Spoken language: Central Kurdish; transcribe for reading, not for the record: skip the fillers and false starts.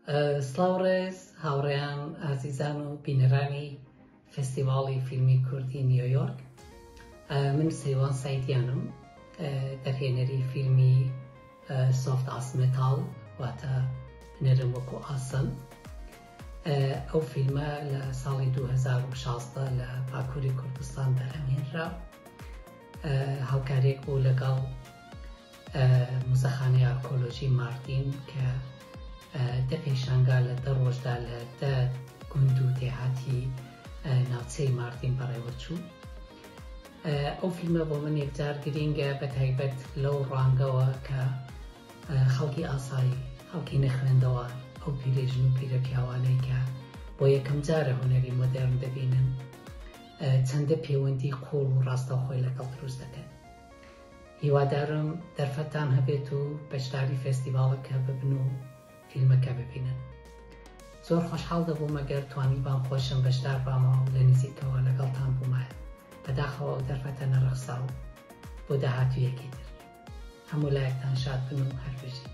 سڵاو ڕێز هاوڕێیان ئازیزان و بینەرانی فێستیڤاڵی فیلمی کوردی نیۆیۆرک. من سەیوان سەیدیانم، دەرهێنەری فیلمی Soft as Metal واتە نەرم وەکو ئاسن. ئەو فیلمە لە ساڵی 2016 لە باکووری کوردستان بەرهەمهێنرا. هاوکاریەک بوو لەگەڵ موزەخانەی ئارکۆلۆژی ماردین کە دە پێشانگا لە دە ڕۆژدا لە دە گوند و دێهاتی ناوچەی ماردین بەڕێوەچوو. ئەو فیلمە بۆ من یەکجار گرینگە بە تایبەت لەو ڕوانگەوە کە خەڵکی ئاسایی، خەڵکی نەخوێندەوار، ئەو پیرێژن و پیرە پیاوانەی کە بۆ یەکەم جارە هونەری مۆدێرن دەبینن، چەندە پەیوەندی قوڵ و ڕاستەوخۆی لەگەڵ دروست دەکەن. هیوادارم دەرفەتتان هەبێت و بەشداری فێستیڤاڵەکە ببن و فیلمەکە ببینن. زۆر خۆشحاڵ دەبووم ئەگەر توانیبام خۆشم بەشدار بامەوە و لە نزیکەوە لەگەڵتان بوومایە. بەداخەوە ئەو دەرفەتە نەڕەخسا و بۆ داهاتوویەکی تر. هەموو لایەکتان شاد بن و هەر بژین.